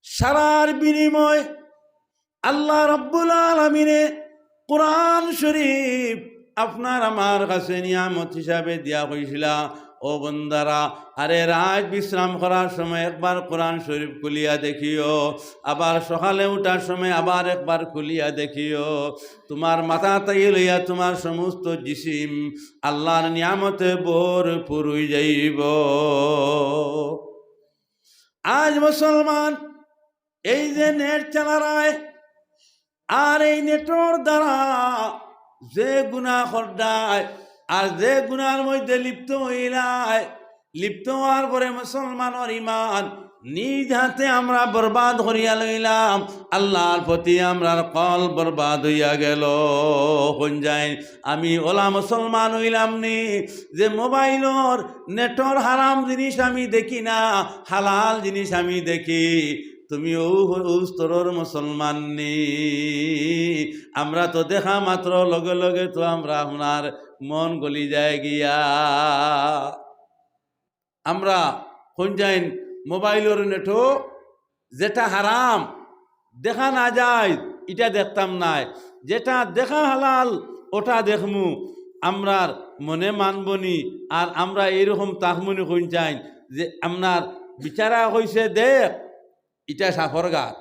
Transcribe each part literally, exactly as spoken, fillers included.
সারার বিনিময় আল্লাহ রাব্বুল আলামিনে কোরআন শরীফ আপনার আমার কাছে নিয়ামত হিসাবে দিয়া কইছিলা, "ও বন্দারা, আরে রাইত বিশ্রাম করার সময় একবার কোরআন শরীফ খুলিয়া দেখিও, আবার সকালে উঠার সময় আবার একবার খুলিয়া দেখিও, তুমার মাথা থাকি লইয়া তুমার সমস্ত জিসিম আল্লাহর নিয়ামতে ভরপুর অই যাইবো।" আজ মুসলমান এই যে নেট চালারায়, আর এই নেটর দ্বারা যে গুনাহ কররায়, আর যে গুনাহর মধ্যে লিপ্ত অইলায়, লিপ্ত অওয়ার পরে মুসলমানর ইমান নিজ হাতে আমরা বরবাদ করিয়া লইলাম, আল্লাহর প্রতি আমরার কলব বরবাদ অইয়া গেল। কুন যাইন আমি অলা মুসলমান অইলাম নি যে মোবাইলর নেটর হারাম জিনিস আমি দেখি না, হালাল জিনিস আমি দেখি? তুমি অউ, অউ স্তরর মুসলমান নি? আমরা তো দেখা মাত্র লগে লগে তো আমরা আপনার মন গলি যায় গিয়া। আমরা কুন যাইন মোবাইলর নেটো যেটা হারাম, দেখা না যায়, ইটা দেখতাম নায়, যেটা দেখা হালাল, ওটা দেখমু। আমরার মনে মানবো নি, আর আমরা এইরকম থাকমু নি কুন যাইন যে আপনার বিচারা কইছে দেখ, ইটা সাফর গাত,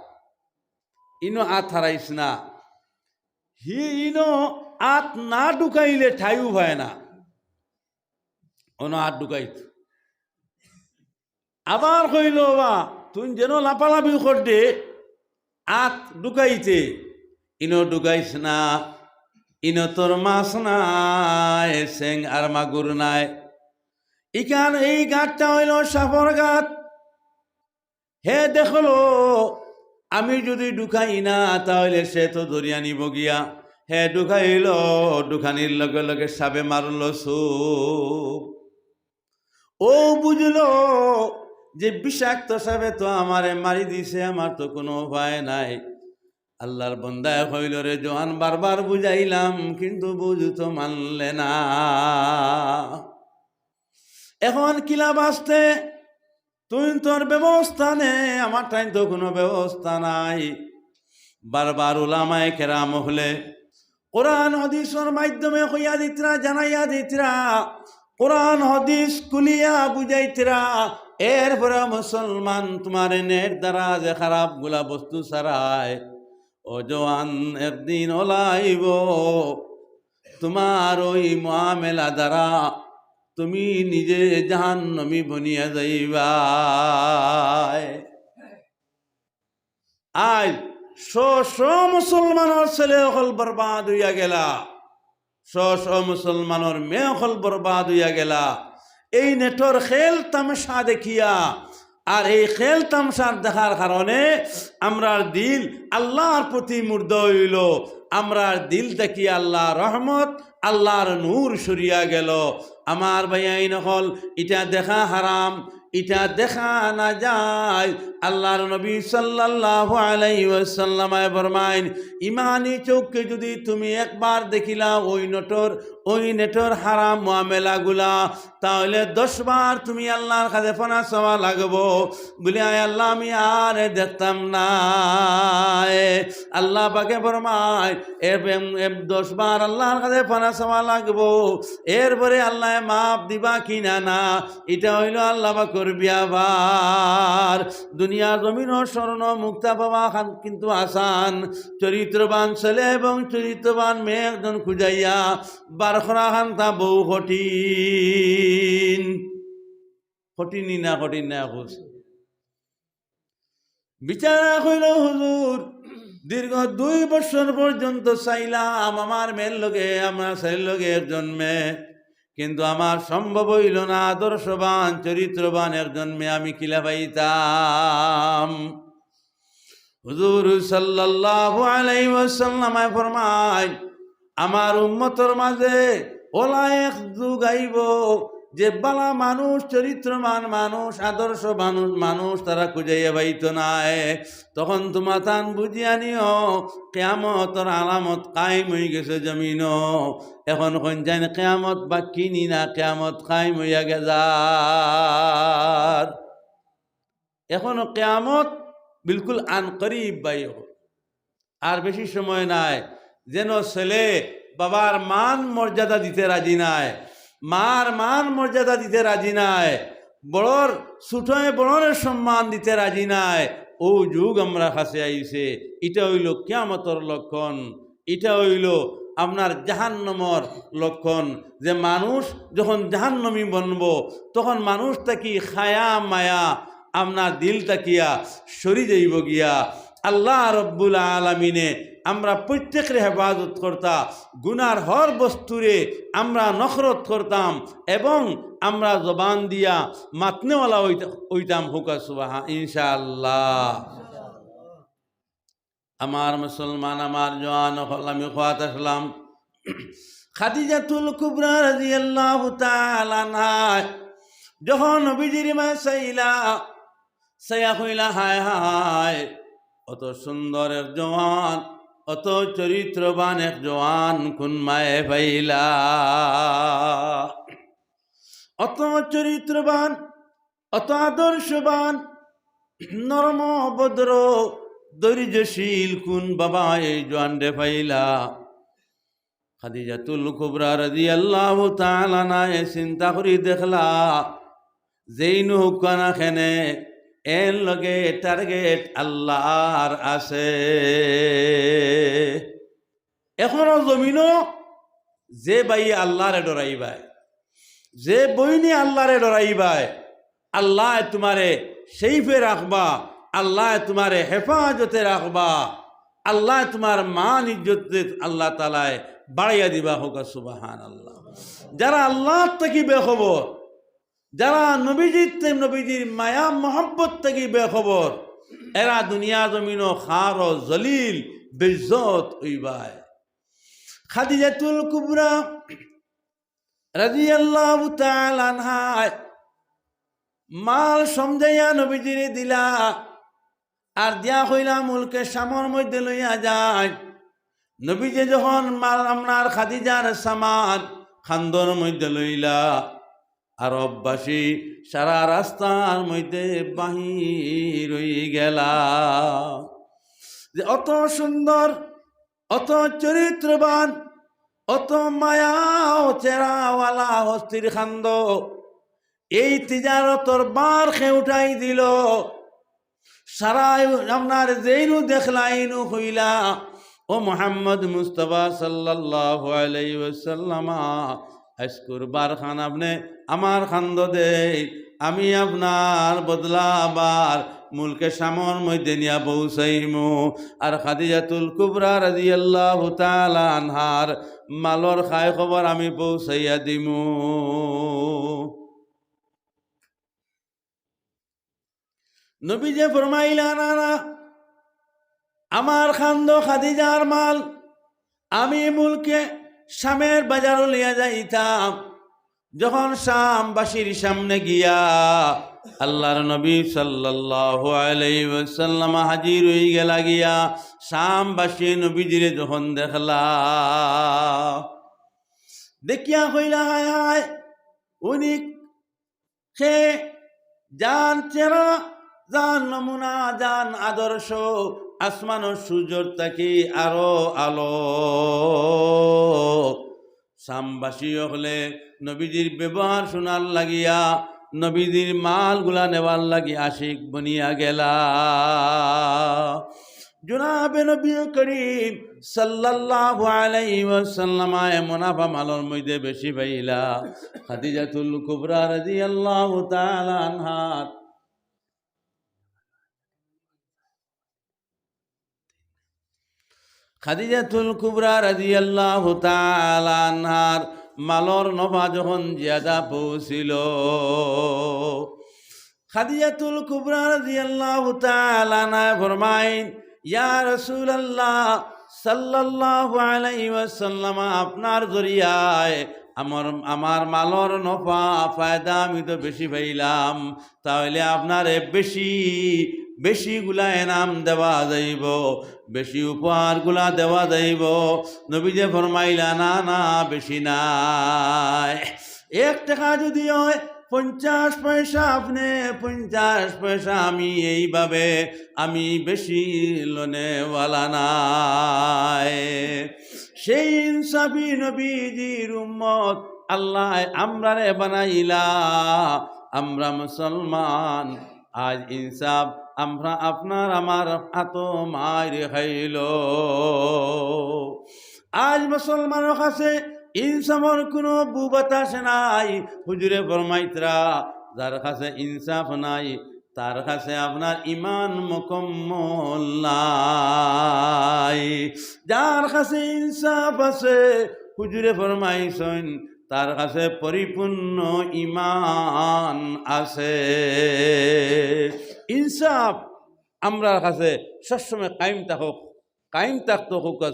ইনো আত হারাইস না। হি ইনো আত না ঢুকাইলে ঠাইও পায় না, অনো আত ঢুকাইত। আবার কইলো, "বা, তুই যেন লাফালাফি কররে আত ঢুকাইতে, ইনো ঢুকাইস না, ইনো তোর মাছ নাই, সেং আর মাগুর নাই।" ইখান এই গাতটা অইলো সাফর গাত। হে দেখলো, আমি যদি ঢুকাই না, তাহলে সে তো ধরিয়া নিবো গিয়া। হে ঢুকাইলো, ঢুকানির লগে লগে সাপে মারলো ছুপ। অউ বুঝলো যে বিষাক্ত সাপে তো আমারে মারি দিছে, আমার তো কুনু উপায় নাই। আল্লাহর বন্দায় কইলো, "রে জোয়ান, বারবার বুঝাইলাম, কিন্তু বুঝ তো মানলে না। এখন কিলা বাঁচতে? তুই তোর ব্যবস্থা নে, আমার ঠাইন তো কুনু ব্যবস্থা নাই।" বারবার উলামায়ে কেরাম অকলে কোরআন হাদিসর মাধ্যমে কইয়া দিতরা, জানাইয়া দিতরা, কোরআন হাদিস খুলিয়া বুঝাইতরা। এরপরে মুসলমান, তুমার নেট দ্বারা যে খারাপ গুলা বস্তু ছাড়ায়, ও জোয়ান, একদিন অলাইবো তুমার ওই মুআমেলা দ্বারা তুমি নিজে জাহান্নামী বনিয়া যাইবায়। আইজ শ শ মুসলমানর ছেলে অকল বরবাদ অইয়া গেলা, শ শ মুসলমানর মেয়ে অকল বরবাদ অইয়া গেলা। এই নেটর খেল তামাশা দেখিয়া, আর এই খেল তামাশার দেখার কারণে আমরার দিল আল্লাহর প্রতি মুর্দা অইলো, আমরার দিল থাকি আল্লাহর রহমত, আল্লাহর নূর সরিয়া গেল। আমার ভাইয়াইন অকল, ইটা দেখা হারাম, ইটা দেখা না যায়। আল্লাহর নবী সাল্লাল্লাহু আলাইহি ওয়াসাল্লামে ফরমাইন, ইমানি চউখে যুদি তুমি একবার দেখিলা ওই নেটর, ওই নেটর হারাম মুআমেলাগুলা, তাহলে দশ বার তুমি আল্লাহর কাছে পানা চাওয়া লাগবো, বুলে, "আয় আল্লাহ, আমি আর দেখতাম না।" আল্লাহ পাকে ফরমায়, এব-, এম-, এম-, দশ বার আল্লাহর কাছে পানা চাওয়া লাগবো, এরপরে আল্লায় মাফ দিবা কি না, না, ইটা অইলো আল্লাহ পাকর ব্যাপার। দুনিয়ার জমিনো স্বর্ণ মুক্তা পাওয়া খান কিন্তু আসান, চরিত্রবান ছেলে এবং চরিত্রবান মেয়ে একজন খুঁজাইয়া বার করা খানতা বউ কঠিন। কঠিন নি না, কঠিন না, খুঁজ। বিচারা কইল, "হুজুর, দীর্ঘ দুই বছর পর্যন্ত চাইলাম আমার মেয়ের লগে, আমার ছেলের লগে একজন মেয়ে, কিন্তু আমার সম্ভব অইল না, আদর্শবান, চরিত্রবান একজন মেয়ে আমি কিলা পাইতাম?" হুজুর সাল্লাল্লাহু আলাইহি ওয়াসাল্লামে ফরমায়, আমার উম্মতর মাঝে ওলা এক যুগ আইবো, যে বালা মানুষ, চরিত্রবান মানুষ, আদর্শ মানুষ, মানুষ তারা খুঁজাইয়া পাইতো নায়। তখন তুমরা তান বুঝিয়া নিও, কিয়ামতর আলামত কায়েম অইগেছে জমিনো। এখন কইন যাইন কিয়ামত বাকি নি না, কিয়ামত কায়েম অইয়া গেজার। এখনো কিয়ামত বিলকুল আন করিব ভাই অকল। আর বেশি সময় নাই, যেন ছেলে বাবার মান মর্যাদা দিতে রাজি নায়, মার মান মর্যাদা দিতে রাজি নায়, বড়র, ছোটয় বড়রে সম্মান দিতে রাজি নায়। অউ যুগ আমরার কাছে আইছে। ইটা অইলো কিয়ামতর লক্ষণ। ইটা অইলো আপনার জাহান্নামর লক্ষণ, যে মানুষ যখন জাহান্নামী বনবো, তখন মানুষ থাকি হায়া মায়া আপনার দিল থাকিয়া সরি যাইবো গিয়া। আল্লাহ রব্বুল আলামিনে আমরা প্রত্যেকরে হেফাজত করতা, গুনার হর বস্তুরে আমরা নফরত করতাম এবং আমরা জবান দিয়া মাতনেওয়ালা অইতা-, অইতাম। কউক্কা সুবহান, ইনশাআল্লাহ। আমার মুসলমান, আমার জওয়ান অকল, আমি কওয়াত আসলাম, খাদিজাতুল কুবরা রাদিয়াল্লাহু তাআলা আনহা যখন নবীজির মায় চাইলা, চাইয়া কইলা, "হায় হায়, অত সুন্দর এক জওয়ান, অত চরিত্রবান এক জওয়ান কুন মায়ে পাইলা?" অত চরিত্রবান, অত আদর্শবান, নরম, ভদ্র, ধৈর্যশীল কুন বাবা এই জওয়ানরে পাইলা? খাদিজাতুল কুবরা রাদিয়াল্লাহু তাআলা আনহায় চিন্তা করি দেখলা, যেইনউ হউক্কা না কেনে, এন লগে target আল্লাহর আছে। এখনো জমিনো যে ভাইয়ে আল্লাহরে ডরাইবায়, যে বইনে আল্লাহরে ডরাইবায়, আল্লায় তুমারে safe-এ রাখবা, আল্লায় তুমারে হেফাজতে রাখবা, আল্লায় তুমার মান ইজ্জত আল্লাহ তাআলায় বাড়াইয়া দিবা। কউক্কা সুবহানাল্লাহ। যারা আল্লাহ থাকি বেখবর, যারা নবীজির তে-, নবীজির মায়া মহব্বত থাকি বেখবর, এরা দুনিয়া জমিনো খার ও জলিল বেইজ্জত অইবায়। খাদিজাতুল কুবরা রাদিয়াল্লাহু তাআলা আনহায় মাল সমজাইয়া নবীজিরে দিলা, আর দিয়া কইলা, "মুলকে শামর মধ্যে লইয়া যাইন।" নবীজি যখন মাল আপনার খাদিজার সামান খান্দর মধ্যে লইলা, আরববাসী সারা রাস্তার মধ্যে বাহির অইগেলা। যে অত সুন্দর, অত চরিত্রবান, অত মায়া ও চেহারাওয়ালা হস্তির খান্দ, এই তিজারতর বার কে উঠাই দিল। সারা আপনার যেইনউ দেখলা, এইনউ কইলা, "ও মুহাম্মদ মুস্তাফা সাল্লাল্লাহু আলাইহি ওয়াসাল্লাম, আইজকুর বার খান আপনে আমার খান্দ দেইন, আমি আপনার বদলা বার মুলকে শামর মধ্যে নিয়া পৌঁছাইমু।" আর খাদিজাতুল কুবরা রাদিয়াল্লাহু তাআলা আনহার মালর খায় খবর আমি পৌঁছাইয়া দিমু। নবীজি ফরমাইলা, "না, না, আমার খান্দ খাদিজার মাল, আমি মুলকে শামের বাজারো লইয়া যাইতাম।" যখন শামবাসীর সামনে গিয়া আল্লাহর নবী সাল্লাল্লাহু আলাইহি ওয়াসাল্লাম হাজির অইগেলা গিয়া, শামবাসী নবীজিরে যখন দেখলা, দেখিয়া কইলা, "হায় হায়, উনি কে, যান চেহারা, যান নমুনা, যান আদর্শ, আসমানর সূর্যর থাকি আরো আলো।" শামবাসী অকলে নবীজির ব্যবহার শুনার লাগিয়া, নবীজির মালগুলা নেওয়ার লাগি আশিক বনিয়া গেলা। জনাবে নবী করিম সাল্লাল্লাহু আলাইহি ওয়াসাল্লাম এ মুনাফা মালর মধ্যে বেশি পাইলা। খাদিজাতুল কুবরা রাদিয়াল্লাহু তাআলা আনহার, খাদিজাতুল কুবরা রাদিয়াল্লাহু তাআলা আনহার মালর নফা যখন জিয়াদা পৌঁছিল, খাদিজাতুল কুবরা রাদিয়াল্লাহু তাআলা আনহা ফরমাইন, "ইয়া রাসূলুল্লাহ সাল্লাল্লাহু আলাইহি ওয়াসাল্লাম, আপনার জরিয়ায় আমার, আমার মালর নফা ফায়দা আমি তো বেশি পাইলাম, তাইলে আপনারে বেশি, বেশি গুলা এনাম দেওয়া যাইবো, বেশি উপহার গুলা দেওয়া যাইবো।" নবীজি ফরমাইলা, "না, না, বেশি নায়।" এক টেকা যুদি অয়, পঞ্চাশ পয়সা আপনে, পঞ্চাশ পয়সা আমি, এইভাবে আমি বেশি লনেওয়ালা নায়। সেই ইনসাফি নবীজির উম্মত আল্লায় আমরারে বানাইলা, আমরা মুসলমান। আইজ ইনসাফ আমরা, আপনার আমার আতো মাইর খাইলো। আইজ মুসলমানর কাছে ইনসাফর কুনু বু-বাতাস নাই। হুজুরে ফরমাইতরা, যার কাছে ইনসাফ নাই, তার কাছে আপনার ইমান মুকম্মল নাই। যার কাছে ইনসাফ আছে, হুজুরে ফরমাইছইন, তার কাছে পরিপূর্ণ ইমান আছে। ইনসাফ আমরার কাছে সবসময় কায়েম থাকউক, কায়েম থাকতো হউক,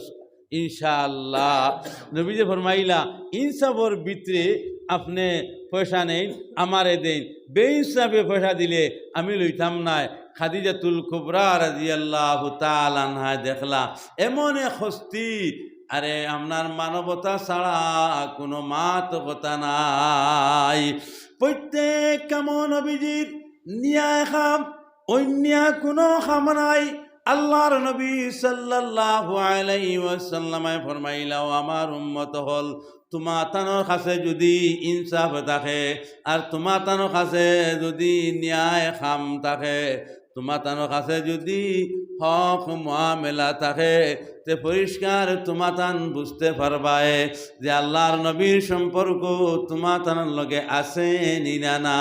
ইনশাআল্লাহ। নবীজি ফরমাইলা, ইনসাফর ভিতরে আপনে পয়সা নেইন, আমারে দেইন, বেইনসাফে পয়সা দিলে আমি লইতাম নায়। খাদিজাতুল কুবরা রাদিয়াল্লাহু তাআলা আনহা দেখলা, এমন এক হস্তি, আরে, আপনার মানবতা ছাড়া কুনু মাত কথা নাই। প্রত্যেক কামো নবীজির নিয়ায় কাম, অইন্য কুনু কাম নাই। আল্লার নবী সাল্লাল্লাহু আলাইহি ওয়াসাল্লামে ফরমাইলা, "ও আমার উম্মত অকল, তুমাতানর কাছে যুদি ইনসাফ থাকে, আর তুমাতানর কাছে যুদি নিয়ায় কাম থাকে, তুমাতানর কাছে যুদি হক মুআমেলা থাকে, তে পরিষ্কার তুমাতান বুঝতে পারবায় যে আল্লার নবীর সম্পর্ক তুমাতানর লগে আছে নি না না।"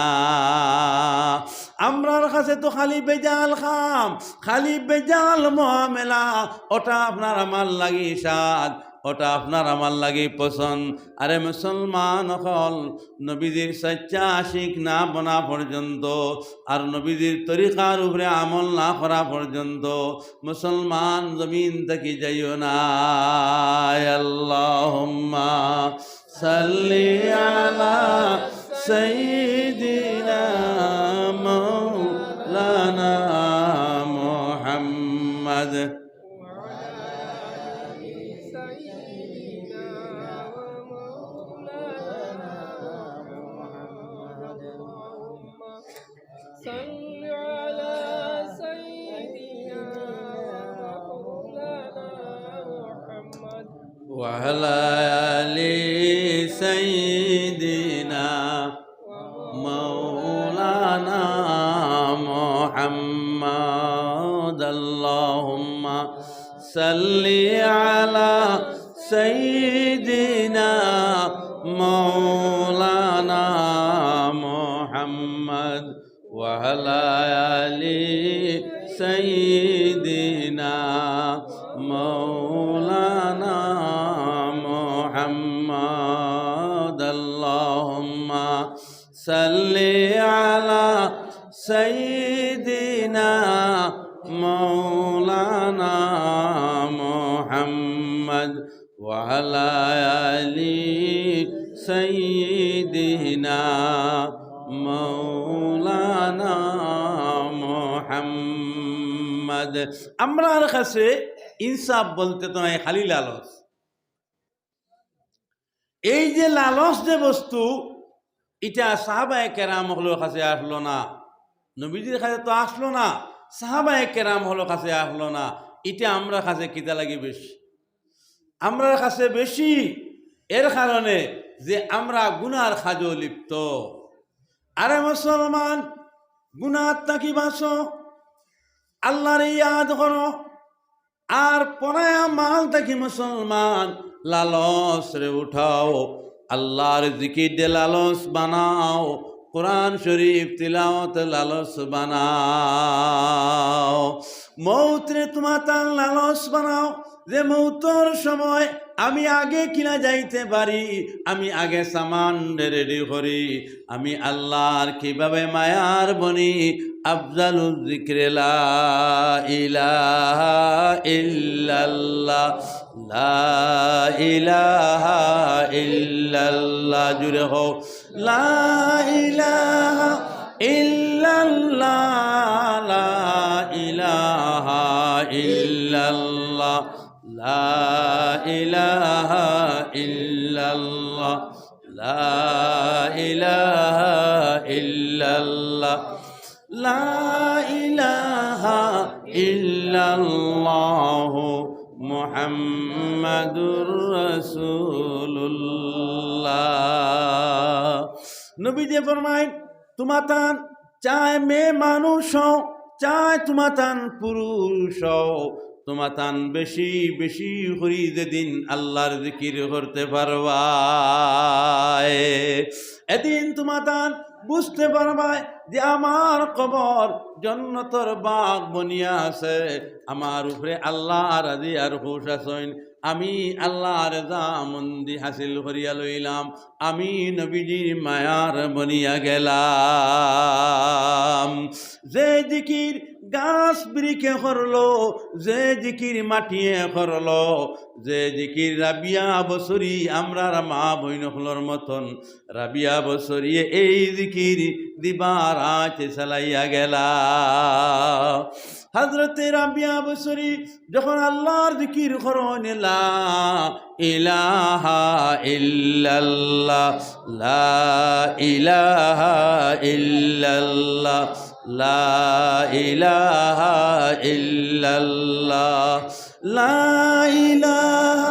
আমরার কাছে তো খালি বেজাল কাম, খালি বেজাল মুআমেলা, ওটা আপনার আমার লাগি সাদ, ওটা আপনার আমার লাগি পছন্দ। আরে মুসলমান অকল, নবীজির সাচ্চা আশিক না বনা পর্যন্ত, আর নবীজির তরিকার উপরে আমল না করা পর্যন্ত মুসলমান জমিন থাকি যাইও না। আল্লাহুম্মা সাল্লি আলা সাইয়্যিদিনা মাওলানা মুহাম্মদ। صل على سيدنا ومولانا محمد وعلى آل سيدنا مولانا محمد. اللهم صل على سيدنا مولانا محمد وعلى آل سيدنا مولانا محمد. اللهم صل على سيدنا مولانا محمد وعلى آل سيدنا مولانا محمد. আমরার কাছে ইনসাফ বলতে তো নাই, খালি লালচ। এই যে লালচ যে বস্তু, ইটা সাহাবায়ে কেরাম অকলর কাছে আসলো না, নবীজির কাছে তো আসলো না, সাহাবায়ে কেরাম অকলর কাছে আসলো না, ইটা আমরার কাছে কিতা লাগি বেশি? আমরার কাছে বেশি এর কারণে যে আমরা গুনার কাজো লিপ্ত। আরে মুসলমান, গুনার থাকি বাঁচো, আল্লারে ইয়াদ করো, আর পরায়া মাল থাকি মুসলমান লালচ রে উঠাও, আল্লার জিকির দে লালচ বানাও, কোরআন শরীফ তিলাওয়াত লালচ বানাও। মউতরে তুমাতান লালচ বানাও, যে মউতর সময় আমি আগে কিলা যাইতে পারি, আমি আগে সামান রেডি করি, আমি আল্লার কিভাবে মায়ার বনি। আফজালুজ জিকরে লা ইলাহা ইল্লাল্লাহ, লা ইলাহা ইল্লাল্লাহ। জুরে কও, লা ইলাহা ইল্লাল্লাহ, লা ইলাহা ইল্লাল্লাহ, লা ইলাহা ইল্লাল্লাহ, লা ইলাহা لا إله إلا الله محمد رسول الله। নবীজি ফরমাইন, তুমাতান চায় মেয়ে মানুষ হও, চায় তুমাতান পুরুষ হও, তুমাতান বেশি বেশি করি যেদিন আল্লার জিকির করতে পারবায়, এদিন তুমাতান বুঝতে পারবায় যে আমার কবর জন্নতর বাগ বনিয়া আছে, আমার উপরে আল্লা রাজি আর খুশ আছইন, আমি আল্লার রেজামন্দি হাসিল করিয়া লইলাম, আমি নবীজির মায়ার বনিয়া গেলাম। যে জিকির গাছ বিরিখে করলো, যে জিকির মাটিয়ে করলো, যে জিকির রাবিয়া বসরি আমরার মা বইন অকলর মতন রাবিয়া বসরিয়ে এই জিকির দিবা রাইত চালাইয়া গেলা। হযরতে রাবিয়া বসরি যখন আল্লার জিকির করইন, لا إله إلا الله، لا إله إلا الله، لا إله إلا الله، لا إله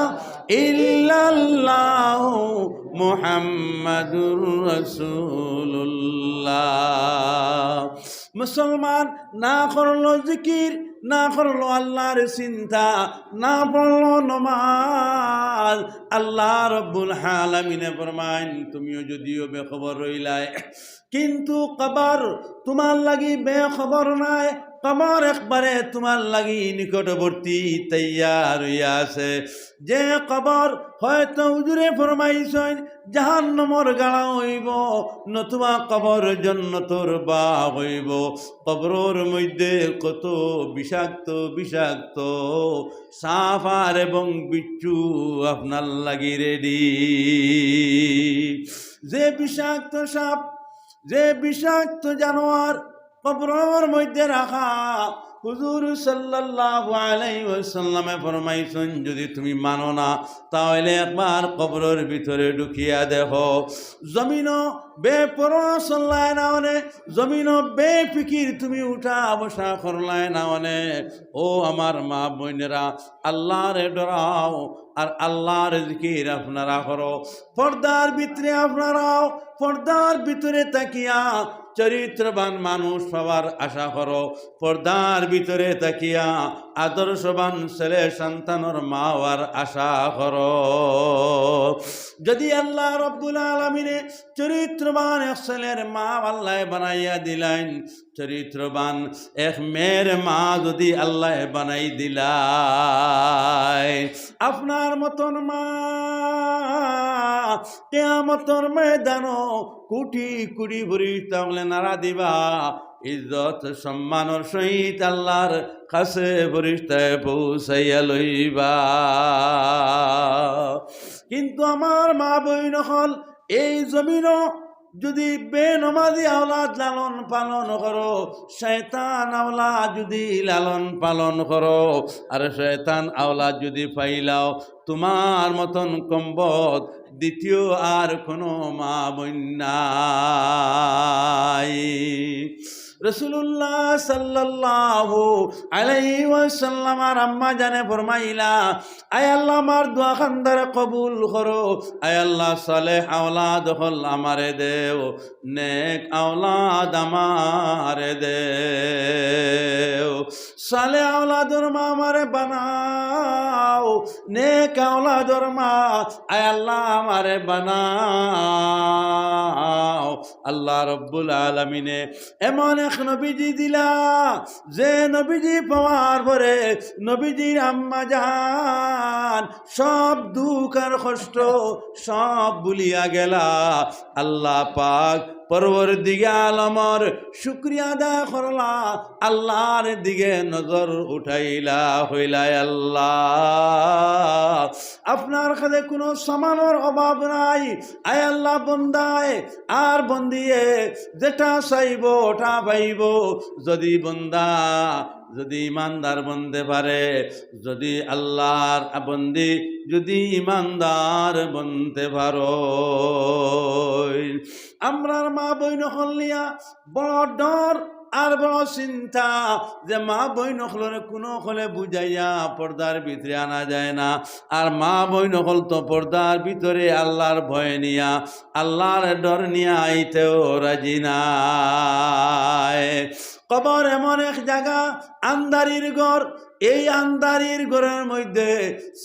إلا الله محمد رسول الله। মুসলমান না করলো জিকির, না করলো আল্লার চিন্তা, না পড়লো নমাজ, আল্লা রব্বুল আলামিনে ফরমাইন, তুমিও যদিও বেখবর রইলায়, কিন্তু কবর তুমার লাগি বেখবর নায়, কবর একবারে তুমার লাগি নিকটবর্তী তৈয়ার অইয়া আছে। যে কবর হয়তো হুজুরে ফরমাইছইন জাহান্নামর গাড়া অইবো, নতুবা কবর জন্নতর বাগ অইবো। কবরর মধ্যে কত বিষাক্ত বিষাক্ত সাপ আর এবং বিচ্ছু আপনার লাগি রেডি। যে বিষাক্ত সাপ, যে বিষাক্ত জানোয়ার কবরর মধ্যে রাখা, হুজুর সাল্লাল্লাহু আলাইহি ওয়াসাল্লামে ফরমাইছইন, যদি তুমি মানো না, তাহলে একবার কবরর ভিতরে ঢুকিয়া দেখো। জমিনো বেপরোয়া চললায় না অনে, জমিনো বেফিকির তুমি উঠা বসা করলায় না অনে। ও আমার মা বইনেরা, আল্লারে ডরাও আর আল্লার জিকির আপনারা করো। পর্দার ভিতরে আপনারাও, পর্দার ভিতরে থাকিয়া চরিত্রবান মানুষ পাওয়ার আশা করো। পর্দার ভিতরে থাকিয়া আদর্শবান ছেলে সন্তানর মা অওয়ার আশা করো। যদি আল্লা রব্বুল আলামিনে চরিত্রবান এক ছেলের মা আল্লায় বানাইয়া দিলাইন, চরিত্রবান এক মেয়ের মা যদি আল্লায় বানাই দিলায়, আপনার মতন মা কিয়ামতর ময়দানো কোটি কোটি ফিরিস্তা অকলে নাড়া দিবা, ইজ্জত সম্মানর সহিত আল্লার কাছে ফিরিস্তায় পৌঁছাইয়া লইবা। কিন্তু আমার মা বইন অকল, এই জমিনো যদি বেনমাজি আওলাদ লালন পালন করো, শয়তান আওলাদ যদি লালন পালন করো, আর শয়তান আওলাদ যদি পাইলাও, তুমার মতন কমবখত দ্বিতীয় আর কোনো মা বইন নাই। রাসুলুল্লাহ সাল্লাল্লাহু আলাইহি ওয়াসাল্লামর আম্মা জানে ফরমাইলা, আয় আল্লাহ, আমার দোয়া খান্দারে কবুল করো। আয় আল্লাহ, সালেহ আওলাদ অকল আমারে দেও, নেক আওলাদ আমারে দেও। সালেহ আওলাদর মা আমারে বানাও, নেক আওলাদর মা, আয় আল্লাহ, আমারে বানাও। আল্লাহ রব্বুল আলামিনে এমন এক নবীজি দিলা, যে নবীজি পাওয়ার পরে নবীজির আম্মা জান সব দুঃখ আর কষ্ট সব ভুলিয়া গেলা। আল্লাহ পাক পরওয়ারদিগারে আলমর শুকরিয়া আদায় করলা, আল্লার দিকে নজর উঠাইলা, কইলা, আল্লাহ, আপনার কাছে কোনো সামানর অভাব নাই। আয় আল্লাহ, বন্দায় আর বন্দিয়ে যেটা চাইবো ওটা পাইবো। যদি বন্দা, যদি ইমানদার বনতে পারে, যদি আল্লার বন্দি, যদি ইমানদার বনতে পারো। আমরার মা বইন অকল নিয়া বড় ডর আর বড় চিন্তা যে মা বইন অকলরে কুনু অকলে বুঝাইয়া পর্দার ভিতরে আনা যায় না। আর মা বইন অকল তো পর্দার ভিতরে আল্লার ভয় নিয়া, আল্লার ডর নিয়া আইতেও রাজি নায়। কবর এমন এক জাগা, আন্দারির ঘর, এই আন্দারির ঘরর মধ্যে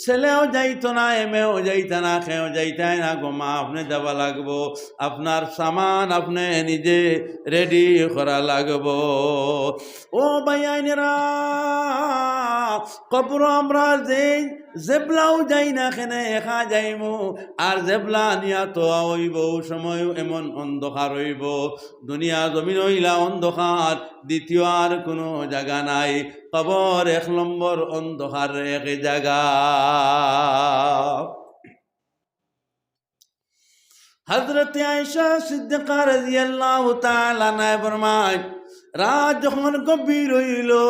ছেলেও যাইতো না, মেয়েও যাইতা না, কেউ যাইতায় না গো মা, আপনে যাওয়া লাগবো। আপনার সামান আপনে নিজে ready করা লাগবো। ও ভাইয়াইনেরা, কবর আমরা যেই যেবলাউ যাই না কেনে একা যাইমু, আর যেবলা নিয়া থওয়া অইবো, অউ সময়ও এমন অন্ধকার অইবো, দুনিয়া জমিন অইলা অন্ধকার, দ্বিতীয় আর কুনু জাগা নাই। কবর এক নম্বর অন্ধকার এক জাগা। হযরতে আয়েশা সিদ্দিকা রাদিয়াল্লাহু তাআলা আনহা ফরমায়, রাত যখন গভীর অইলো,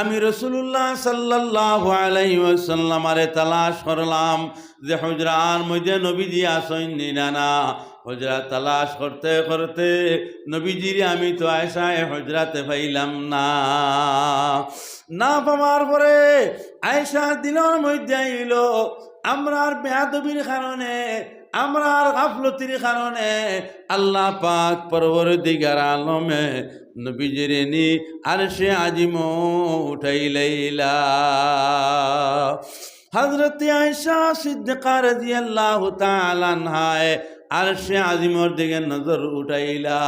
আমি রাসূলুল্লাহ সাল্লাল্লাহু আলাইহি ওয়াসাল্লামরে তালাশ করলাম যে হুজরার মধ্যে নবীজি আছইন নি না। হুজরা তালাশ করতে করতে নবীজিরে আমি তো আয়েশায় হুজরাতে পাইলাম না। না পাওয়ার পরে আয়েশার দিলর মধ্যে আইলো, আমরার বেয়াদবির কারণে, আমরার গাফলতির কারণে আল্লাহ পাক পরওয়ারদিগার আলমে নবীজিরে নি আরশে আজিমো উঠাইলাইলা। হযরতে আয়েশা সিদ্দিকা রাদিয়াল্লাহু তাআলা আনহায় আরশে আজিমর দিকে নজর উঠাইলা।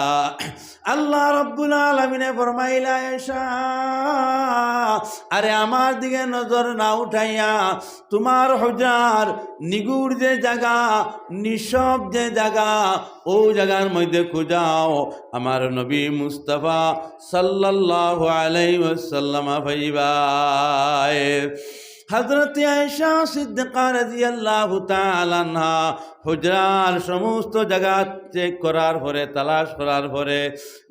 আল্লাহ রাব্বুল আলামিনে ফরমাইলা, আয়েশা, আরে আমার দিকে নজর না উঠাইয়া তুমার হুজরার নিগুড় যে জাগা, নিঃশব্দ যে জাগা, অউ জাগার মধ্যে খুঁজাও, আমার নবী মুস্তাফা সাল্লাল্লাহু আলাইহি ওয়াসাল্লাম পাইবায়। হযরতে আয়েশা সিদ্দিকা রাদিয়াল্লাহু তাআলা আনহা হুজরার সমস্ত জাগা check করার পরে, তালাশ করার পরে,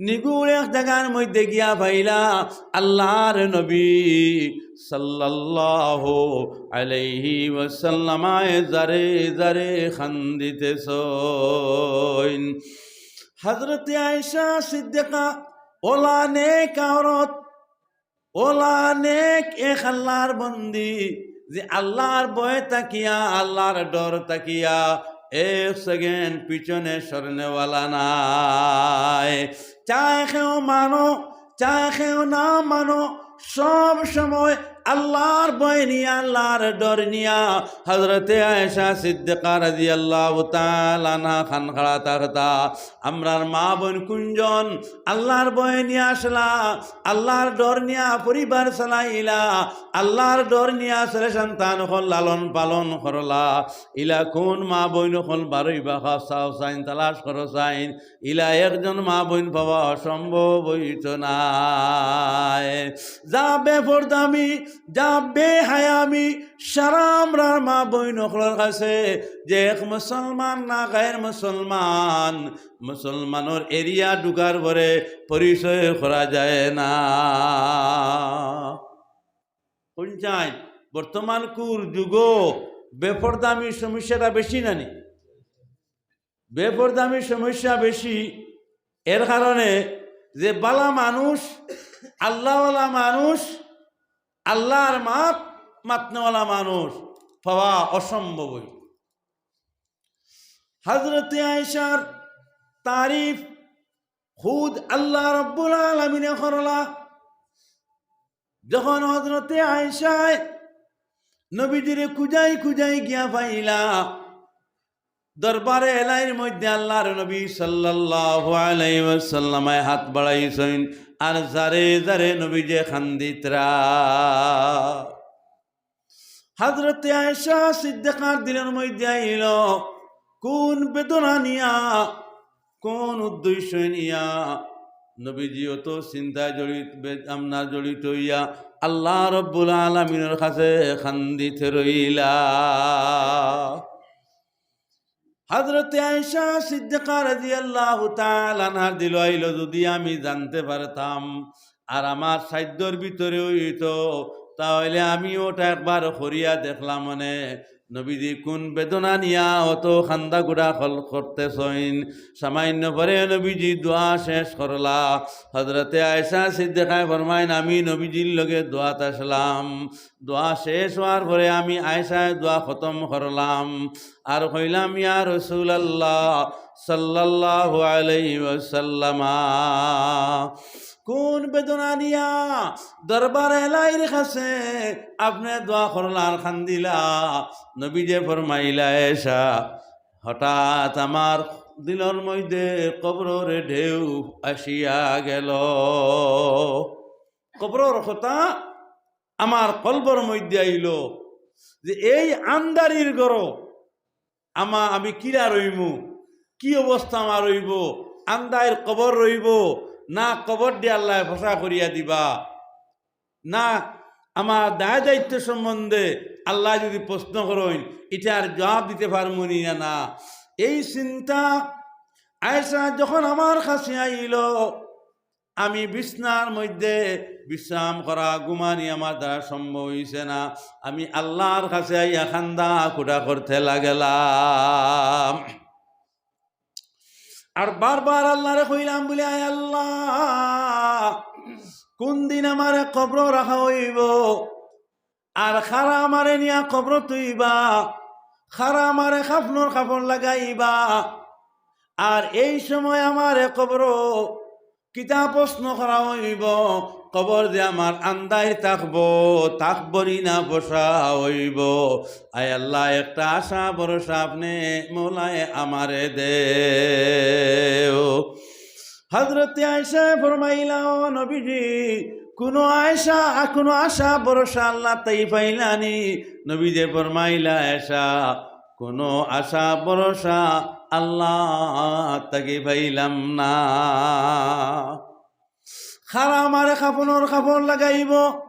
নিগুড় এক জাগার মধ্যে গিয়া পাইলা আল্লাহর নবী সাল্লাল্লাহু আলাইহি ওয়াসাল্লামায় জারে জারে কান্দিতেছইন। হযরতে আয়েশা সিদ্দিকা অলা নেক আওরত, অলা নেক এক আল্লাহর বন্দি, যে আল্লাহর ভয় থাকিয়া, আল্লাহর ডর থাকিয়া এক second পিছনে সরনেওয়ালা নায়। চায় কেউ মানো, চায় কেউ না মানো, সব সময় আল্লাহর ভয় নিয়া, আল্লাহর ডর নিয়া হযরতে আয়েশা সিদ্দিকা রাদিয়াল্লাহু তাআলা আনহা খান খাড়া থাকতা। আমরার মা বইন কুনজন আল্লাহর ভয় নিয়া আছলা, আল্লাহর ডর নিয়া পরিবার চালাইলা, আল্লাহর ডর নিয়া ছেলে সন্তান অকল লালন পালন করলা? ইলা কুন মা বইন অকল বারইবা চাও চাইন, তালাশ করো চাইন, ইলা একজন মা বইন পাওয়া অসম্ভব অইতো নায়। যা বেপর্দামি, যা বেহায়ামি, সারা আমরার মা বইন অকলর কাছে যে এক মুসলমান না গায়ের মুসলমান, মুসলমানর area ঢুকার পরে পরিচয় করা যায় না। কুন চাইন? বর্তমান কুর যুগো বেপর্দামি সমস্যাটা বেশি না নি? বেপর্দামি সমস্যা বেশি, এর কারণে যে বালা মানুষ, আল্লাহওয়ালা মানুষ, আল্লাহর মাত মাতনেওয়ালা মানুষ পাওয়া অসম্ভব অইল। হযরতে আয়েশার তারিফ খুদ আল্লাহ রাব্বুল আলামিনে করলা। যখন হযরতে আয়েশায় নবীজিরে খুজাই খুজাই গিয়া পাইলা, দরবারে এলাইর মধ্যে আল্লাহর নবী সাল্লাল্লাহু আলাইহি ওয়াসাল্লামে হাত বাড়াইছইন, আর জারে জারে নবীজি কান্দিতরা। হযরতে আয়েশা সিদ্দিকার দিলর মধ্যে আইল, কুন বেদনা নিয়া, কুন উদ্দেশ্য নিয়া নবীজি অত চিন্তায় জড়িত, বে-, আপনার জড়িত অইয়া আল্লাহ রাব্বুল আলামিনর কাছে কান্দিতে রইলা। হযরতে আয়েশা সিদ্দিকা রাদিয়াল্লাহু তাআলা আনহার দিল আইল, যদি আমি জানতে পারতাম আর আমার সাধ্যর ভিতরে অইতো, তাহলে আমি ওটা একবার করিয়া দেখলাম অনে। নবীজি কুন বেদনা নিয়া অত কান্দা-কুটা করতেছইন। সামাইন্য পরে নবীজি দোয়া শেষ করলা। হযরতে আয়েশা সিদ্দিকায় ফরমাইন, আমি নবীজির লগে দোয়াত আছলাম। দোয়া শেষ অওয়ার পরে আমি আয়েশায় দোয়া খতম করলাম। আর কইলাম, ইয়া রাসূলুল্লাহ সাল্লাল্লাহু আলাইহি ওয়াসাল্লাম, কুন বেদনা নিয়া দরবারে এলাহির কাছে আপনে দোয়া করলা আর কান্দিলা? নবীজিয়ে ফরমাইলা, আয়েশা, হঠাৎ আমার দিলর মধ্যে কবরর ঢেউ আসিয়া গেল। কবরর কথা আমার কলবর মধ্যে আইলো যে এই আন্দারির ঘরো আমা-, আমি কিলা রইমু, কি অবস্থা আমার অইবো, আন্দাইর কবর রইবো, না কবর দি আল্লায় ফসা করিয়া দিবা, না আমার দায় দায়িত্ব সম্বন্ধে আল্লায় যদি প্রশ্ন করইন, ইটার জবাব দিতে পারমু নি না, না। এই চিন্তা আয়েশা যখন আমার কাছে আইলো, আমি বিছনার মধ্যে বিশ্রাম করা, ঘুমানি আমার দ্বারা সম্ভব অইছে না। আমি আল্লার কাছে আইয়া কান্দা-কুটা করতে লাগলাম। আর বারবার আল্লারে কইলাম বুলে, আয় আল্লা, কুন দিন আমারে কবরো রাখা অইবো? আর কারা আমারে নিয়া কবরো থুইবা, কারা আমারে কাফনর কাপড় লাগাইবা। আর এই সময় আমারে কবরো কিতা প্রশ্ন করা অইবো, কবর যে আমার আন্দাইর থাকবো, থাকবো নি না ফসা অইবো। আয় আল্লা, একটা আশা ভরসা আপনে মওলায় আমারে দেও। হযরতে আয়েশায় ফরমাইলা, ও নবীজি, কুনু আয়েশা, কুনু আশা ভরসা আল্লার থাকি পাইলানি? নবীজিয়ে ফরমাইলা, আয়েশা, কুনু আশা ভরসা আল্লার থাকি পাইলাম না। কারা আমারে কাফনর কাপড় লাগাইবো,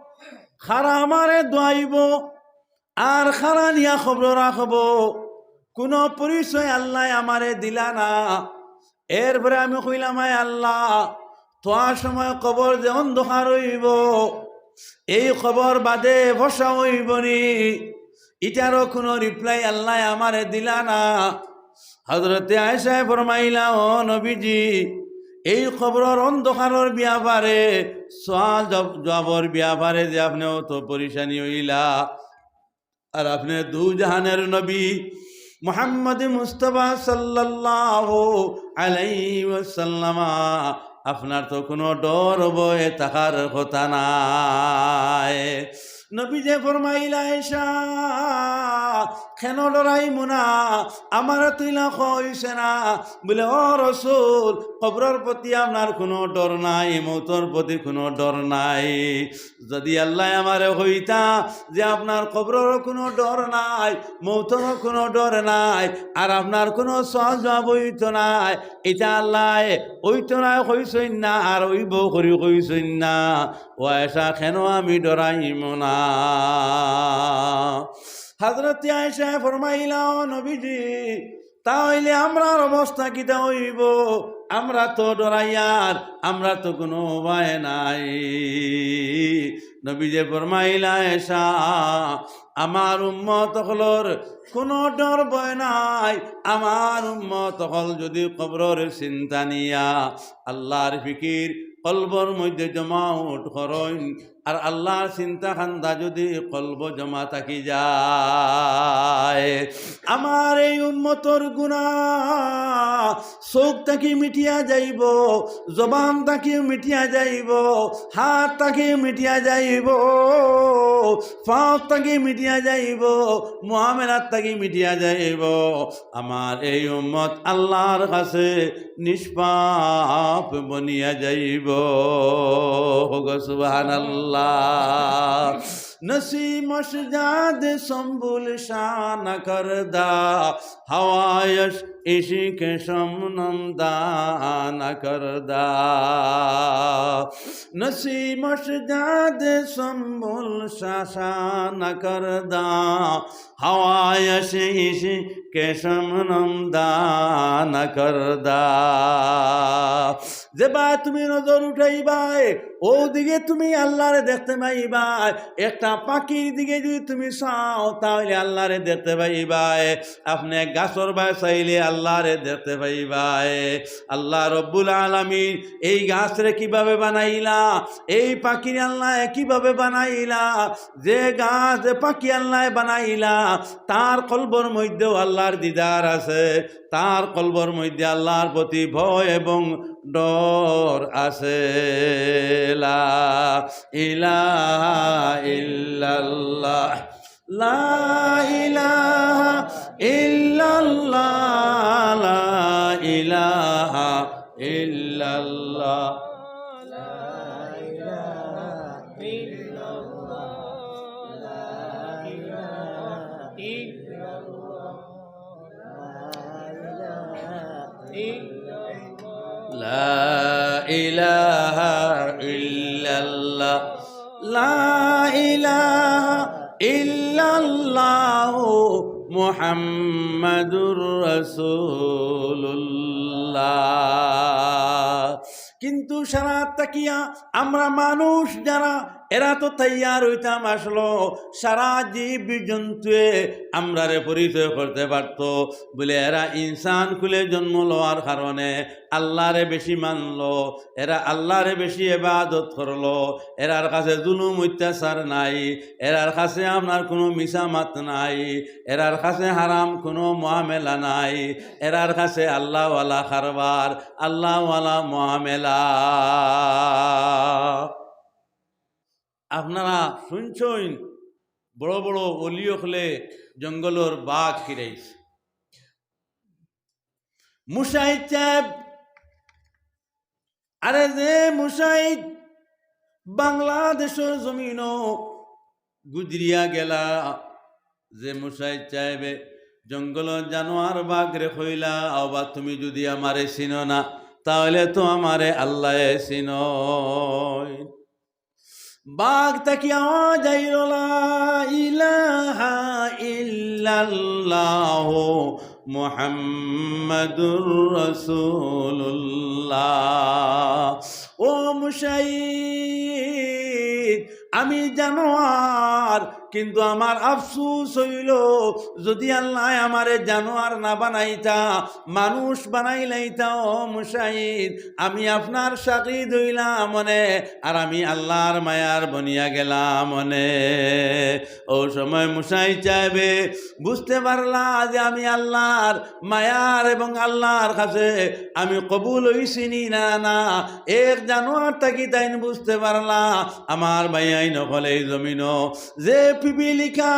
কারা আমারে ধুয়াইবো, আর কারা নিয়া কবরো রাখবো, কুনু পরিচয় আল্লায় আমারে দিলা না। এরপরে আমি কইলাম, আয় আল্লা, থুয়ার সময় কবর যে অন্ধকার অইবো, এই কবর বাদে ফসা অইবো নি, ইটারও কুনু reply আল্লায় আমারে দিলা না। হযরতে আয়েশায় ফরমাইলা, ও নবীজি, এই কবরর অন্ধকারর ব্যাপারে, সওয়াল জব-, জবাবর ব্যাপারে যে আপনে অত পরেশানি অইলা, আর আপনে দুজাহানের নবী মুহাম্মদ মুস্তাফা সাল্লাল্লাহু আলাইহি ওয়াসাল্লাম, আপনার তো কুনু ডর ভয় থাকার কথা নাই। নবীজিয়ে ফরমাইলা, আয়েশা, কেন ডরাইমু না? আমারে তো ইলা কইছে না। বুলে, ও রসুল, কবরর প্রতি আপনার কুনু ডর নাই, মউতর প্রতি কুনু ডর নাই। যদি আল্লায় আমারে কইতা যে আপনার কবররও কুনু ডর নাই, মউতরও কুনু ডর নাই, আর আপনার কুনু সওয়াল জবাব অইতো নায়, ইটা আল্লায় অইতো নায় কইছইন না, আর অইবো করি কইছইন না। ও আয়েশা, কেন আমি ডরাইমু না? হযরতে আয়েশায় ফরমাইলা, ও নবীজি, তা অইলে আমরার অবস্থা কিতা অইবো? আমরা তো ডরাইয়ার, আমরা তো কুনু উপায় নাই। নবীজিয়ে ফরমাইলা, আয়েশা, আমার উম্মত অকলর কুনু ডর ভয় নাই। আমার উম্মত অকল যদি কবরর চিন্তা নিয়া আল্লার ফিকির কলবর মধ্যে জমাউট করইন, আর আল্লার চিন্তা কান্দা যদি কলবো জমা থাকি যায়, আমার এই উম্মতর গুনা চউখ থাকি মিটিয়া যাইবো, জবান থাকি মিটিয়া যাইবো, হাত থাকি মিটিয়া যাইবো, পাও থাকি মিটিয়া যাইবো, মুআমালাত থাকি মিটিয়া যাইবো। আমার এই উম্মত আল্লার কাছে নিষ্পাপ বনিয়া যাইবো। কউক্কা সুবহানাল্লাহ। نسیمش زاد سنبل شانہ کردہ، ہوایش عشق شبنم داں نکردہ۔ نسیمش زاد سنبل شاخہ نکردہ، ہوایش عشق شبنم داں نکردہ۔ যেবায় তুমি নজর উঠাইবায়, অউ দিকে তুমি আল্লারে দেখতে পাইবায়। একটা পাখির দিকে যদি তুমি চাও, তাইলে আল্লারে দেখতে পাইবায়। আপনে গাছর বায় চাইলে আল্লারে দেখতে পাইবায়। আল্লাহ রব্বুল আলামিন এই গাছরে কিভাবে বানাইলা, এই পাখিরে আল্লায় কিভাবে বানাইলা, যে গাছ, যে পাখি আল্লায় বানাইলা, তার কলবর মধ্যেও আল্লার দিদার আছে, তার কলবর মধ্যে আল্লার প্রতি ভয় এবং ডর আছে। লা ইলাহা ইল্লাল্লাহ, লা ইলাহা ইল্লাল্লাহ, লা ইলাহা ইল্লাল্লাহ। لا إله إلا الله، لا إله إلا الله، محمد رسول الله। কিন্তু সারা থাকিয়া আমরা মানুষ যারা, এরা তো তৈয়ার অইতাম আসলো, সারা জীব জন্তুয়ে আমরারে পরিচয় করতে পারতো। বুলে, এরা ইনসান কুলে জন্ম লওয়ার কারণে আল্লারে বেশি মানলো, এরা আল্লারে বেশি ইবাদত করলো, এরার কাছে জুলুম অত্যাচার নাই, এরার কাছে আপনার কুনু মিছা মাত নাই, এরার কাছে হারাম কুনু মুআমেলা নাই, এরার কাছে আল্লাহওয়ালা কারবার, আল্লাহওয়ালা মুআমেলা। আপনারা শুনছইন, বড় বড় অলি অকলে জঙ্গলর বাঘ কিরাইছে। মুশাহিদ সাহেব, আরে যে মুশাহিদ বাংলাদেশর জমিনো গুজরিয়া গেলা, যে মুশাহিদ সাহেবে জঙ্গলর জানোয়ার বাঘরে কইলা, "ওবা, তুমি যদি আমারে চিনো না, তাহলে তো আমারে আল্লায় চিনইন।" বাঘ থাকি আওয়াজ আইলো, "লা ইলাহা ইল্লাল্লাহ মুহাম্মাদুর রাসূলুল্লাহ।" ও মুশাহিদ, আমি জানোয়ার, কিন্তু আমার আফসোস অইলো, যদি আল্লায় আমারে জানোয়ার না বানাইতা, মানুষ বানাইলাইতা, ও মুশাহিদ, আমি আপনার শাগিদ অইলাম অনে, আর আমি আল্লার মায়ার বনিয়া গেলাম অনে। অউ সময় মুশাহিদ সাহেবে বুঝতে পারলা যে আমি আল্লার মায়ার এবং আল্লার কাছে আমি কবুল অইছি নি না, না। এক জানোয়ার থাকি তাইন বুঝতে পারলা, আমার ভাইয়াইন অকল, এই জমিনো যে পিপিলিকা,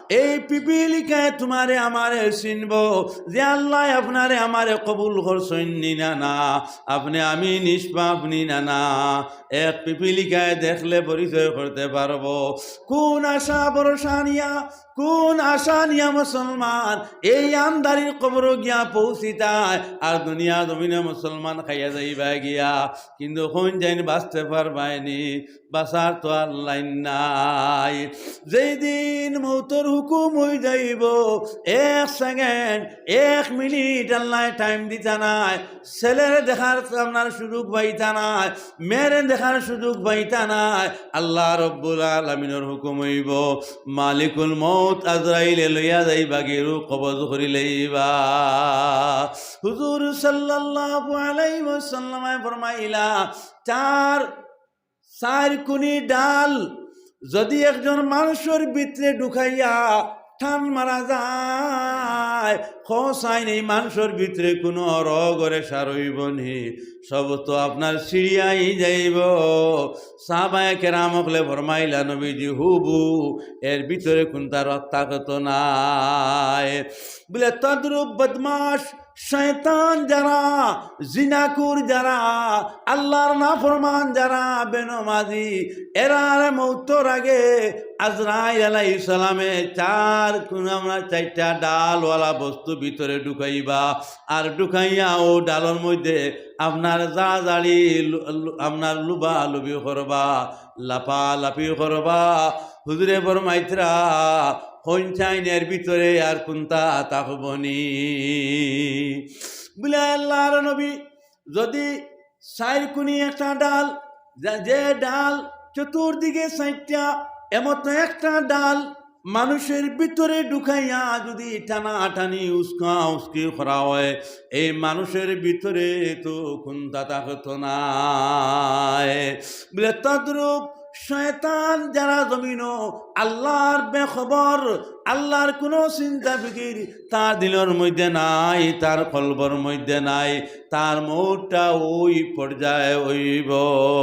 এই পিপিলিকায় তুমারে আমারে চিনবো, যে আল্লায় আপনারে আমারে কবুল করছইন নি না, না, আপনে আমি নিষ্পাপ নি না, না। এক পিপিলিকায় দেখলে পরিচয় করতে পারবো। কুন আশা ভরসা নিয়া, কুন আশা নিয়া মুসলমান এই আন্ধারির কবরো গিয়া পৌঁছিতায়, আর দুনিয়া জমিনে মুসলমান খাইয়া যাইবা গিয়া, কিন্তু কুন জাইন বাঁচতে পারবায়নি, বাঁচার তো আর লাইন নাই। যেই দিন মৌতর হুকুম অই যাইবো, এক সেকেন্ড, এক মিনিট আল্লায় টাইম দিতা নায়, ছেলেরে দেখার আপনার সুযোগ পাইতা নায়, মেয়েরে দেখার সুযোগ পাইতা নায়। আল্লাহ রব্বুল আলামিনর হুকুম অইবো, মালিকুল মউত আজরাইলে লইয়া যাইবা গি, রুহ কবজ করি লইবা। হুজুর সাল্লাল্লাহু আলাইহি ওয়াসাল্লামে ফরমাইলা, চার চাইর কুনি ডাল যদি একজন মানষর ভিতরে ঢুকাইয়া টান মারা যায়, কও চাইন এই মানষর ভিতরে কুনু অরগরে সার অইবো নি? সব তো আপনার ছিড়িয়াই যাইবো। সাহাবায়ে কেরাম অকলে ফরমাইলা, নবীজি, হুবু, এর ভিতরে কুনতা রক্তাক্ত নাই। বুলে, তদ্রূপ বদমাশ, শয়তান যারা, জিনাকুর যারা, আল্লার নাফরমান যারা, বেনমাজি, এরারে মউতর আগে আজরাইল আলাইহিস সালামে চাইর কুনা, চাইরটা ডালওয়ালা বস্তু ভিতরে ঢুকাইবা, আর ঢুকাইয়া অউ ডালর মধ্যে আপনার যা যাড়ি লু-, লু-, আপনার লুবা লুবি করবা, লাফা লাফি করবা। হুজুরে ফরমাইতরা, কইন চাইন এর ভিতরে আর কুন্তা থাকবো নি? বুলে, আল্লাহর নবী, যদি চাইর কুনি একটা ডাল, যে, যে ডাল চতুর্দিকে চাইরটা, এমতো একটা ডাল মানুষের ভিতরে ঢুকাইয়া যদি টানাটানি উস্কা উস্কি করা হয়, এই মানুষের ভিতরে তো কুন্তা থাকতো নায়। বুলে, তদ্রূপ শয়তান যারা জমিনো আল্লাহর বেখবর, আল্লাহর কুনু চিন্তা ফিকির তার দিলর মধ্যে নাই, তার কলবর মধ্যে নাই, তার মউতটা অউ পর্যায়ে অইবো।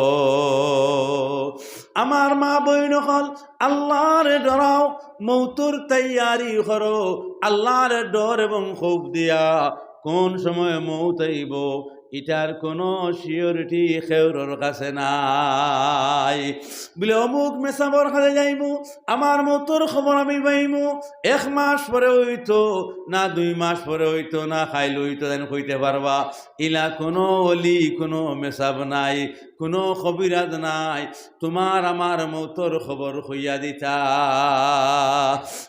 আমার মা বইন অকল, আল্লাহরে ডরাও, মউতর তৈয়ারি করো, আল্লাহরে ডর এবং খৌফ দিয়া। কুন সময় মউত আইবো, ইটার কুনু surety কেউরর কাছে নাই। বুলে, অমুক মেসাবর কাছে যাইমু, আমার মউতর খবর আমি পাইমু, এক মাস পরে অইতো, না দুই মাস পরে অইতো, না কাইল অইতো, তাইন কইতে পারবা। ইলা কুনু অলি, কুনু মেসাব নাই, কুনু কবিরাজ নাই, তুমার আমার মউতর খবর কইয়া দিতা।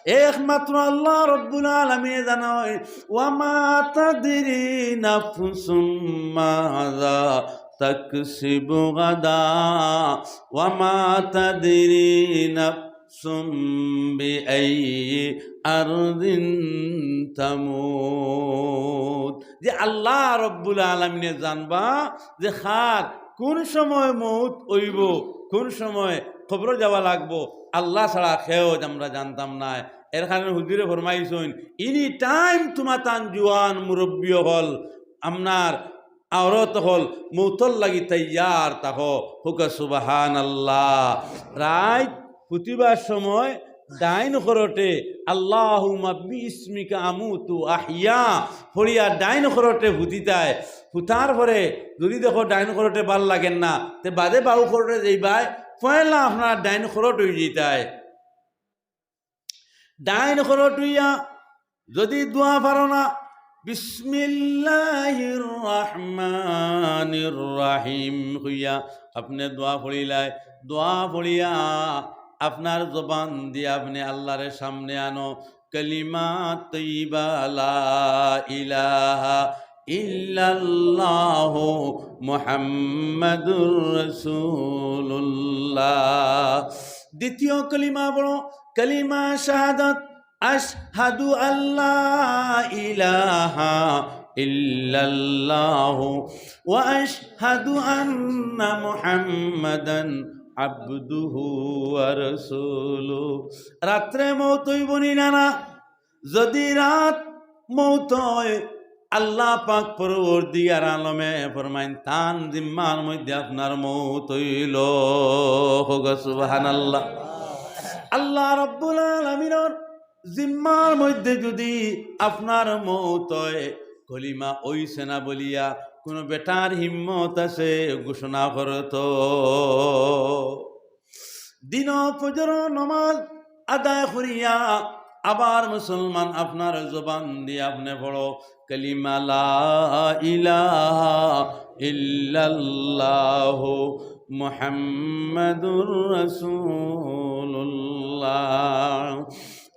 একমাত্র আল্লাহ রব্বুল আলামিনে জানইন, "ওয়া মা তাদরি নাফসুম মাযা তাকসিবু গাদা, ওয়া মা তাদরি নাফসুম বিআইয়ি আরদিন তামুত।" যে আল্লাহ রব্বুল আলামিনে জানবা যে কার কুন সময় মউত অইবো, কুন সময় কবরো যাওয়া লাগবো, আল্লাহ ছাড়া কেউ আমরা জানতাম নায়। এর কারণে হুজুরে ফরমাইছইন, any time তুমাতান জুয়ান মুরব্বি অকল, আপনার আওরত অকল মউতর লাগি তৈয়ার থাকো। কউক্কা সুবহানাল্লাহ। রাইত ফুতিবার সময় ডাইন খরটে "আল্লাহুম্মা বিইসমিকা আমুতু আহইয়া" পড়িয়া ডাইন খরটে ফুতিতায়। ফুতার পরে যদি দেখো ডাইন খরটে ভালা লাগের না, তে বাদে বাউ খরটে যাইবায়, পয়লা আপনার ডাইন খরট অইযিতায়। ডাইন খরট অইয়া যদি দোয়া পারো না, "বিসমিল্লাহির রহমানির রহিম" কইয়া আপনে দোয়া পড়িলায়। দোয়া পড়িয়া আপনার জবান দিয়া আপনে আল্লাহরে সামনে আনো। কালিমা তৈবা লা ইলাহা ইল্লাল্লাহু মুহাম্মাদুর রাসূলুল্লাহ। দ্বিতীয় কালিমা পড়ো, কালিমা শাহাদাত, আশহাদু আল্লা ইলাহা ইল্লাল্লাহু ওয়া আশহাদু আন্না মুহাম্মাদান আবদুহু ওয়া রাসূলুহু। রাত্রে মউত অইবো নি না? না। যদি রাত মউত অয়, আল্লাহ পাক পরওয়ারদিগার আলমে ফরমাইন, "তান জিম্মার মধ্যে আপনার মউত অইলো।" কউক্কা সুবহানাল্লাহ। আল্লাহ রাব্বুল আলামিনর জিম্মার মধ্যে যদি আপনার মউত অয়, কলিমা অইছে না বলিয়া কুনু বেটার হিম্মত আছে ঘোষণা করতো? দিনো ফজরো নমাজ আদায় করিয়া আবার মুসলমান আপনার জবান দিয়া আপনে পড়ো, কালিমা লা ইলাহা ইল্লাল্লাহু মুহাম্মাদুর রাসূলুল্লাহ।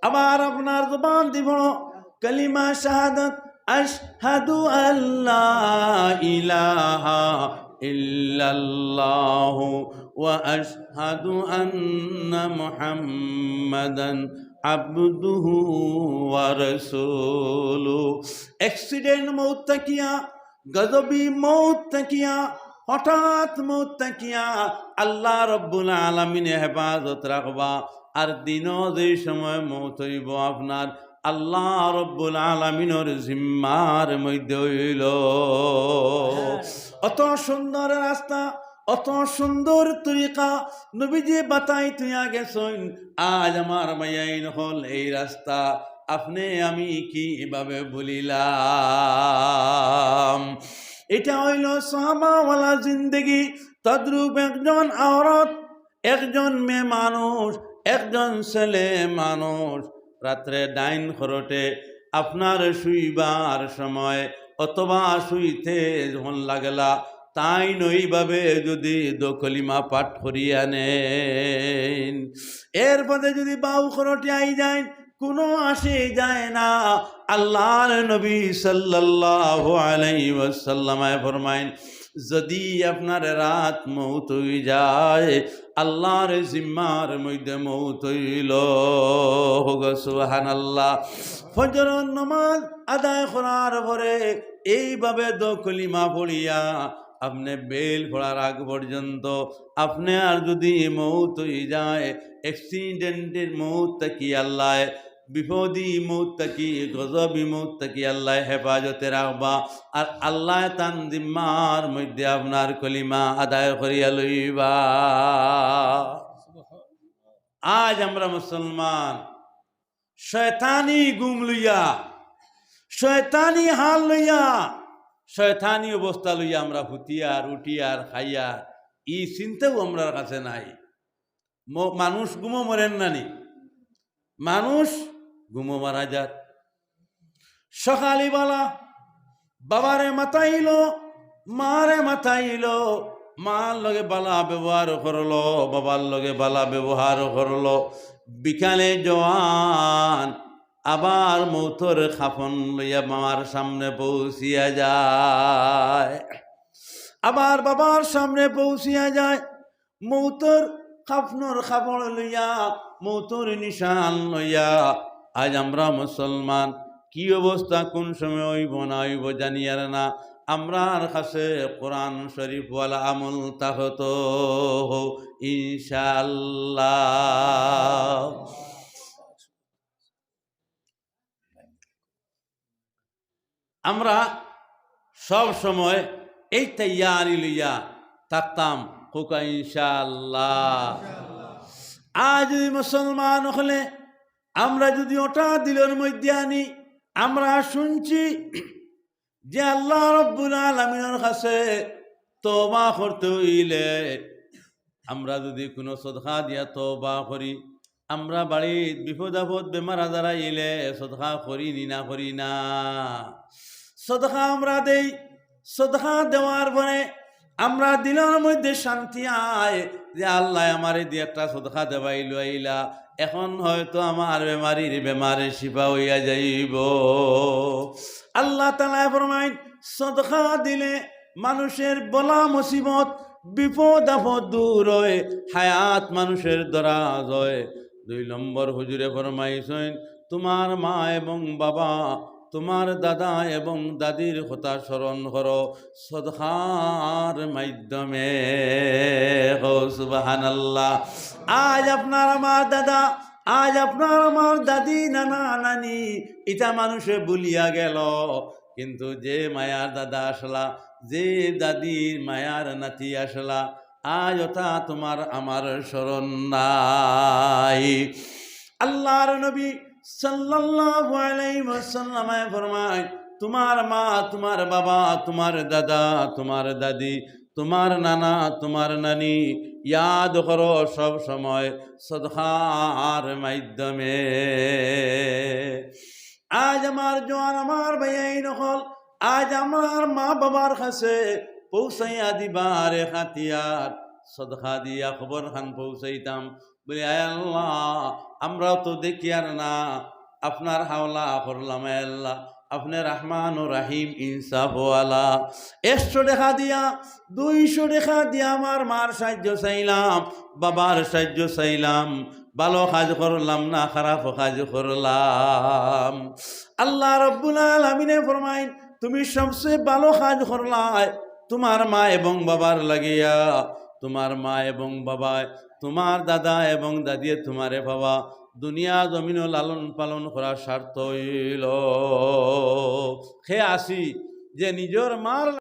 আবার আপনার জবান দি পড়ো, কালিমা শাহাদাত, আশহাদু আল্লা ইলাহা ইল্লাল্লাহু ওয়া আশহাদু আন্না মুহাম্মাদান আবদুহু ওয়া রাসূলুহু। অ্যাক্সিডেন্ট মউত থাকিয়া, গজবি মউত থাকিয়া, হঠাৎ মউত থাকিয়া আল্লাহ রব্বুল আলামিনে হেফাজত রাখবা। আর দিনো যেই সময় মউত অইবো আপনার, আল্লাহ রব্বুল আলামিনর জিম্মার মধ্যে অইলো। অত সুন্দর রাস্তা, অত সুন্দর তরিকা নবীজি বাতাই থইয়া গেছইন। আজ আমার ভাইয়াইন অকল, এই রাস্তা আপনে আমি কিভাবে ভুলিলাম? ইটা অইলো সাহাবাওয়ালা জিন্দেগি। তদ্রূপ একজন আওরত, একজন মেয়ে মানুষ, একজন ছেলে মানুষ রাত্রে ডাইন খরটে আপনার শুইবার সময় অথবা শুইতে যখন লাগলা, তাইন ওইভাবে যদি দো কলিমা পাঠ করিয়া নেন, এরপরে যদি বাউ খরটে আই যাইন, কোনো আসে যায় না। আল্লাহর নবী সাল্লাল্লাহু আলাইহি ওয়াসাল্লামে ফরমাইন, যদি আপনার রাত মউত অই যায়, আল্লাহর জিম্মার মধ্যে মউত অইল। হোক সুবহানাল্লাহ। ফজরর নামাজ আদায় করার পরে এইভাবে দো কলিমা পড়িয়া আপনে বেইল পড়ার আগ পর্যন্ত আপনে আর যদি মউত অই যায়, অ্যাক্সিডেন্টের মউত থাকি আল্লায়, বিপদি মউত থাকি, গজবি মউত থাকি আল্লায় হেফাজতে রাখবা। আর আল্লায় তান জিম্মার মধ্যে আপনার কলিমা আদায় করিয়া লইবা। আজ আমরা মুসলমান শয়তানি ঘুম লইয়া, শয়তানি হাল লইয়া, শয়তানি অবস্থা লইয়া আমরা হুতিয়ার, উঠিয়ার, খাইয়ার, ই চিন্তাও আমরার কাছে নাই। ম-, মানুষ ঘুমো মরের না নি? মানুষ ঘুমো মারা যার। সকালবেলা বাবারে মাতাইল, মারে মাতাইল, মার লগে বালা ব্যবহার করল, বাবার লগে বালা ব্যবহার করল। বিকালে জোয়ান আবার মউতর কাফন লইয়া মার সামনে পৌঁছিয়া যায়, আবার বাবার সামনে পৌঁছিয়া যায়। মউতর কাফনর কাপড় লইয়া, মউতর নিশান লইয়া, আজ আমরা মুসলমান, কি অবস্থা, কোন সময় অইব না অইব জানিয়ার না। আমরার কাছে কোরআন শরীফওয়ালা আমল থাকতো, ইনশাআল্লাহ। আমরা সব সময় এই তৈয়ারি লইয়া থাকতাম, কউক্কা ইনশাআল্লাহ। আজ যদি মুসলমান অকলে আমরা যদি ওটা দিলর মধ্যে আনি, আমরা শুনছি যে আল্লাহ রব্বুল আলামিনর কাছে তওবা করতে অইলে, আমরা যদি কোনো সদকা দিয়া তওবা করি, আমরা বাড়িত বিপদ আপদ বেমার আজার আইলে সদকা করি নি না করি না? সদকা আমরা দেই, সদকা দেওয়ার পরে আমরা দিলর মধ্যে শান্তি আয় যে আল্লায় আমারে দি একটা সদকা দেওয়াইল আইলা, এখন হয়তো আমার বেমারির বেমারে শিফা অইয়া যাইব। আল্লাহ তাআলায় ফরমাইন, সদকা দিলে মানুষের বলা মুসিবত, বিপদ আপদ দূর অয়, হায়াত মানুষের দরাজ অয়। দুই নম্বর হুজুরে ফরমাইছইন, তুমার মা এবং বাবা, তুমার দাদা এবং দাদির কথা স্মরণ করো সদকার মাধ্যমে। কও সুবহানাল্লাহ। আজ আপনার আমার দাদা, আজ আপনার আমার দাদি, নানা, নানি, ইটা মানুষে ভুলিয়া গেল। কিন্তু যে মায়ার দাদা আছলা, যে দাদির মায়ার নাতি আছলা, আজ ওটা তুমার আমার স্মরণ নাই। আল্লাহর নবী সাল্লাল্লাহু আলাইহি ওয়াসাল্লামে ফরমায়, তুমার মা, তুমার বাবা, তুমার দাদা, তুমার দাদি, তুমার নানা, তুমার নানি ইয়াদ করো সব সময় সদকার মাধ্যমে। আজ আমার জোয়ান, আমার ভাইয়াইন অকল, আজ আমরার মা বাবার কাছে পৌঁছাইয়া দিবার এক হাতিয়ার, সদকা দিয়া খবর খান পৌঁছাইতাম। বলি, আয় আল্লাহ, আমরাও তো দেখিয়ার না, আপনার হাওলা করলাম, আয় আল্লাহ, আপনে রহমান ও রাহিম, ইনসাফওয়ালা। একশো টেকা দিয়া, দুইশো টেকা দিয়া আমার মার সাহায্য চাইলাম, বাবার সাহায্য চাইলাম, ভালো কাজ করলাম না খারাপ কাজ করলাম? আল্লাহ রাব্বুল আলামিনে ফরমাইন, তুমি সবচেয়ে ভালো কাজ করলায়, তুমার মা এবং বাবার লাগিয়া। তুমার মা এবং বাবায়, তুমার দাদা এবং দাদিয়ে তুমারে বাবা দুনিয়া জমিনো লালন পালন করার স্বার্থ অইল। হে আসি যে নিজর মার